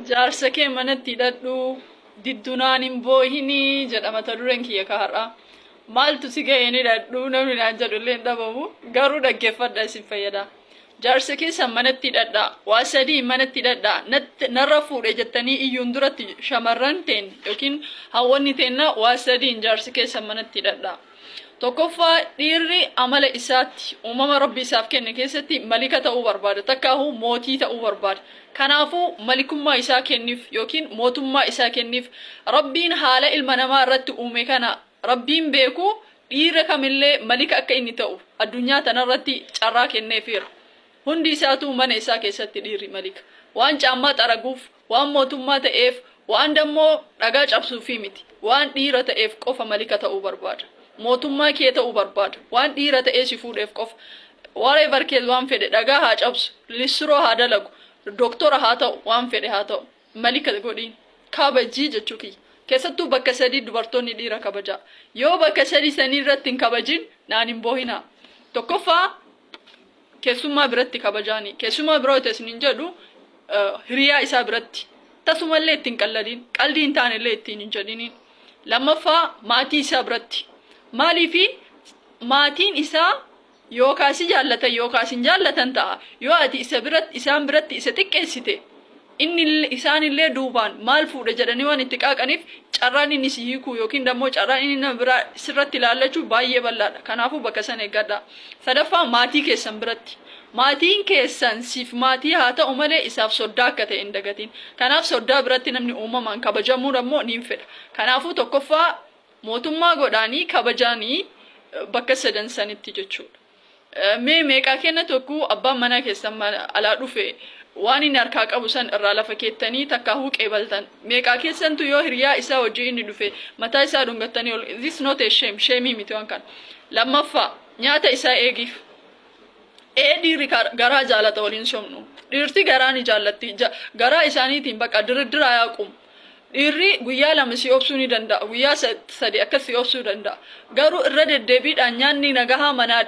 Jaarsa kee manatti hidhadhu, diddunaan hin boohinii jedha mata dureen kiyya ka har'aa. Maaltu si ga'e hin hidhadhu namni naan jedhu illee hin dhabamu, garuu dhaggeeffadha, isin fayyada. Jaarsa keessan manatti hidhadhaa. Waa sadii manatti hidhadhaa. Narra fuudhe jettanii iyyuun duratti shamarran teen yookiin hawwanni teenna waa sadiin jaarsa keessan manatti hidhadhaa. Tokkoffaa, dhiirri amala isaatti uumama Rabbi isaaf kenne keessatti malika ta'uu barbaada, takkaahuu mootii ta'uu barbaada. Kanaafuu malikummaa isaa kenniif yookiin mootummaa isaa kenniif. Rabbiin haala ilma namaa irratti uume kana Rabbiin beeku dhiira kamillee malika akka inni ta'u addunyaa tanarratti carraa kenneefiira. Hundi isaatuu mana isaa keessatti dhiirri malika. Waan caammaa xaraguuf, waan mootummaa ta'eef, waan dammoo dhagaa cabsuufii miti. Waan dhiira ta'eef qofa malika ta'uu barbaada. Mootummaa kee ta'uu barbaada. Waan dhiira ta'ee si fuudheef qofa. Whatever case, waan fedhe dhagaa haa cabsu, lissiroo haa dalagu, doktora haa ta'u, waan fedhe haa ta'u. Malika godhiin. Kabajii jechuu kiyya. Keessattuu bakka sadii dubartoonni dhiira kabajaa. Yoo bakka sadii sanii irratti hin kabajin, naan hin boohinaa. Tokkoffaa, keessummaa biratti kabajaani. Keessummaa biroo ta'e isiniin jedhu, hiriyaa isaa biratti tasumallee ittiin qalladin, qaldii hin taanellee ittiin hin jedhiniin. Lammaffaa, maatii isaa biratti. Maaliifi maatiin isaa yookaan si jaallatan yookaan si hin jaallatan ta'a. Yoo ati isa biratti, isaan biratti isa xiqqeessite, inni isaanillee duubaan maal fuudhe jedhanii waan itti qaaqaniif, carraan inni si hiikuu yookiin dammoo carraan inni nama biraa sirratti ilaallachuu baay'ee bal'aadha. Kanaafuu bakka sana eeggadhaa. Sadaffaa, maatii keessan biratti. Maatiin keessan siif maatii haa ta'u malee, isaaf soddaa akka ta'e hin dagatin. Kanaaf soddaa biratti namni uumamaan kabajamuu ammoo ni fedha. Kanaafuu tokkoffaa mootummaa godhaanii kabajaanii bakka sadan sanitti jechuudha. Mee meeqaa kenna tokko abbaan manaa keessan alaa dhufe, waan inni harkaa qabu san irraa lafa keettanii takkaahuu qeebaltan? Meeqaa keessantu yoo hiriyaa isaa wajjin inni dhufe mataa isaa dhungattanii ol? This not a shame, shame miti waan kana. Lammaffaa, nyaata isaa eegiif. Ee, dhiirri garaa jaalata, waliin somnu. Dhiirti garaa ni jaallatti. Garaa isaaniitiin bakka diriddiraa yaaqum. Dhiirri guyyaa 2 si obsuu ni danda'a. Guyyaa 3 akkas si obsuu danda'a. Garuu irra deddeebiidhaan nyaanni nagahaa manaa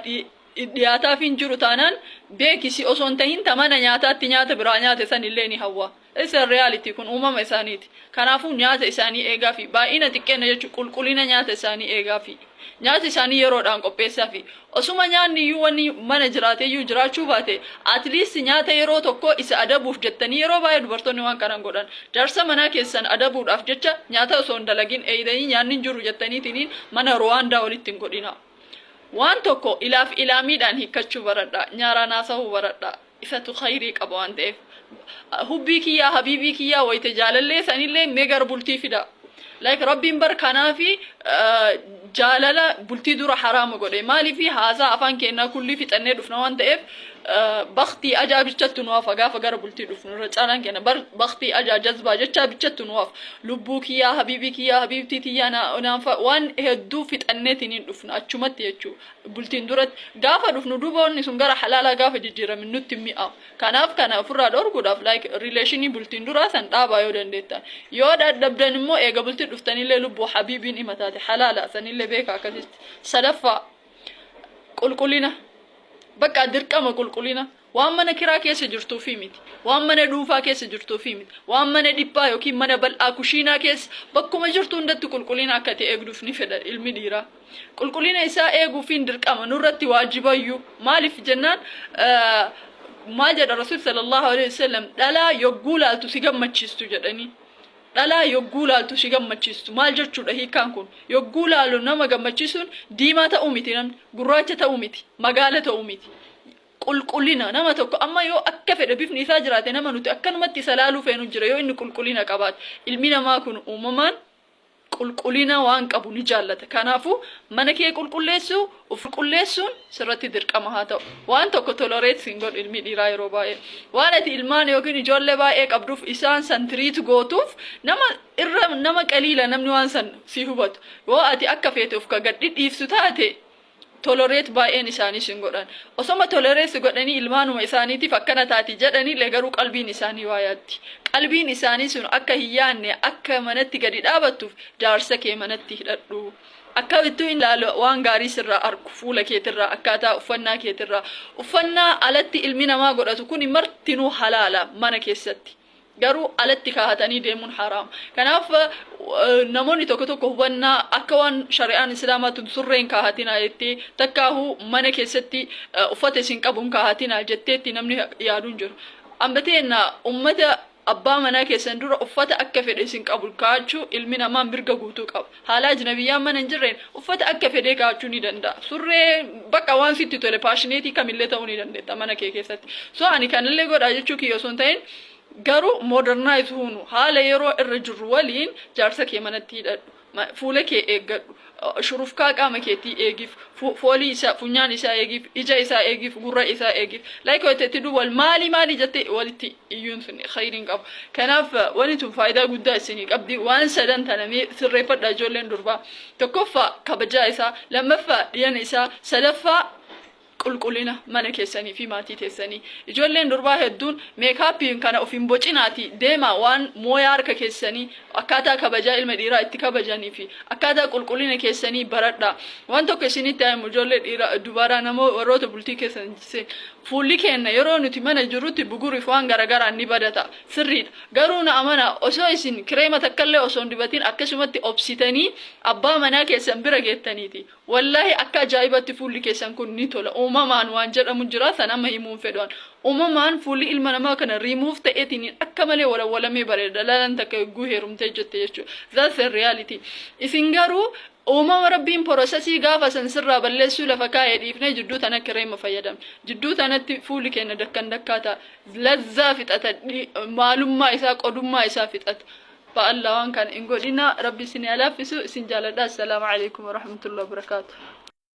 dhiyaataaf hin jiru taanaan, beeki, si osoo hin tahin ta mana nyaataatti nyaata biraa nyaate san illee ni hawwa. It's a reality, kun uumama isaaniiti. Kanaafuu nyaata isaanii eegaa fi baay'ina xiqqeenna jechuun qulqullina nyaata isaanii eegaa fi nyaata isaanii yeroodhaan qopheessaa fi osuma nyaanni iyyuu wanni mana jiraate iyyuu jiraachuu baate, at least nyaata yeroo tokko isa adabuuf jettanii, yeroo baay'ee dubartoonni waan kanan godhan, jaarsa manaa keessan adabuudhaaf jecha nyaata osoo hin dalagin eeydanii nyaanni hin jiru jettaniitiniin mana Ruwaandaa walitti hin godhina. Waan tokko ilaaf ilaamiidhaan hiikkachuu baradha. Nyaaraan haasa'uu baradha. Isatu khayrii qaba waan ta'eef. Hubbii kiyyaa, habiibii kiyyaa, wayite jaalallee sanillee mee gara bultii fida. Like Rabbiin bar kanaafi jaalala bultii dura haraama godhe. Maaliifi haasaa afaan keenyaa kullii fixannee dhufna waan ta'eef, baktii ajaa bichattu nu hafa gaafa gara bultii dhufnu. Irra caalaan keenya bar baktii ajaa jazbaa jechaa bichattu nu hafa. Lubbuu kiyyaa, habiibii kiyyaa, habiibtii tiyyaa naanfa waan hedduu fixanneetiin hin dhufna achumatti jechuu. Bultiin duratti gaafa dhufnu duuba wanni sun gara halaalaa gaafa jijjiirame nutti mi'aawu. Kanaaf kana ofirraa dhorkuudhaaf, like, relation bultiin duraa san dhaabaa yoo dandeettan. Yoo dadhabdan immoo eega bultii dhuftanillee lubbuu habiibiin ima taate halaala sanillee beeka akkasitti. Sadaffaa, qulqullina. Bakka dirqama qulqullina. Waan mana kiraa keessa jirtuufi miti. Waan mana dhuunfaa keessa jirtuufi miti. Waan mana dhiphaa yookiin mana bal'aa kushiinaa keessa bakkuma jirtu hundatti qulqullina akka ta'e eegduuf ni fedha ilmi dhiiraa. Qulqullina isaa eeguufiin dirqama nurratti waajibayyuu. Maaliif jennaan, maal jedha Rasuul sallallahu alaihi wasallam? Dhalaa yogguu laaltu si gammachiistu jedhanii. Dhalaa yogguu laaltu si gammachiistu maal jechuudha hiikkaan kun? Yogguu laalu nama gammachiisuun diimaa ta'uu miti, namni gurraacha ta'uu miti, magaala ta'uu miti. Qulqullina nama tokko, amma yoo akka fedhe bifni isaa jiraate, nama nuti akkanumatti isa laaluu feenu jira yoo inni qulqullina qabaate. Ilmi namaa kun uumamaan qulqullina waan qabu ni jaallata. Kanaafuu mana kee qulqulleessuu, uf qulqulleessuun sirratti dirqama haa ta'u. Waan tokko tolerate hin godhu ilmi dhiiraa yeroo baay'ee. Waan ati ilmaan yookiin ijoollee baay'ee qabduuf isaan san treat gootuuf, nama irra nama qaliila namni waan san si hubatu. Yoo ati akka feete of ka gad dhidhiiftu taate, tolerate baay'een isaanii sin godhan. Osoma tolerate godhanii ilmaanuma isaaniitiif akkana taati jedhanillee, garuu qalbiin isaanii waa yaaddi. Qalbiin isaanii sun akka hin yaanne, akka manatti gadi dhaabattuuf jaarsa kee manatti hidhadhu. Akka ittuu hin ilaalu waan gaarii sirraa argu, fuula keetirraa, akkaataa uffannaa keetirraa. Uffannaa alatti ilmi namaa godhatu kun martinuu halaala mana keessatti. Garuu alatti kaa'atanii deemuun haraama. Kanaaf namoonni tokko tokko hubannaa akka waan shari'aan Islaamaa tun surreen kaahatinaa jettee, takkaahuu mana keessatti uffata isin qabuun kaahatinaa jetteetti namni yaaduun jiru. Ambateen ummata abbaa manaa keessan dura uffata akka fedhe isin qabu kaa'achuu ilmi namaa mirga guutuu qaba. Haala ajnabiyyaan mana hin jirreen uffata akka fedhee kaa'achuu ni danda'a. Surree bakka waan sitti tole, passionate kamillee ta'uu ni dandeetta mana kee keessatti. So ani kanallee godhaa jechuu kiyya osoo hin ta'in, garuu modernize huunu haala yeroo irra jirru waliin jaarsa kee manatti hidhadhu. Fuula kee eeggadhu. Shurufkaa qaama keetii eegiif, foolii isaa, funyaan isaa eegiif, ija isaa eegiif, gurra isaa eegiif. Like itti wal maali maali jettee walitti iyyuun sun khayriin qabu. Kanaaf wanni tun faayidaa guddaa isinii qabdi. Waan sadan tana mee sirreeffadha, ijoolleen durbaa. Tokkoffaa kabajaa isaa, lammaffaa dhiyana isaa, sadaffaa qulqullina mana keessanii fi maatii keessanii. Ijoolleen durbaa hedduun makeupiin kana of hin bocinaati deema. Waan mooyaa harka keessanii, akkaataa kabajaa ilma dhiiraa itti kabajanii fi akkaataa qulqullina keessanii baradha. Waan tokko isinitti himu, ijoollee dhiiraa, dubaraa, nama warroota bultii keessan, fuulli keenya yeroo nuti mana jirrutti buguriif waan garagaraan ni badata, sirriidha. Garuu na amana, osoo isin kireema takkallee osoo hin dibatin akkasumatti obsitanii abbaa manaa keessan bira geettaniiti, wallaahi akka ajaa'ibatti fuulli keessan kun ni tola. Uumamaan waan jedhamu jira, san amma himuun fedhan. Uumamaan fuulli ilma namaa kana riimuuf ta'eetiin akka malee walawwalamee bareeda lalan takka hegguu heerumtee jette jechuudha. That's a reality. Isin garuu uumama Rabbiin processii gaafa san sirraa balleessuu lafa kaa'ee dhiifnee jidduu tana kireema fayyadamna. Jidduu tanatti fuulli keenya dakkan dakkaa ta'a. Lazzaa fixata, maalummaa isaa, qodummaa isaa fixata. Ba'allaa waan kana hin godhina. Rabbi isin haa laaffisu. Isin jaaladha. Assalaamu alaikum warahmatullahi wabarakaatu.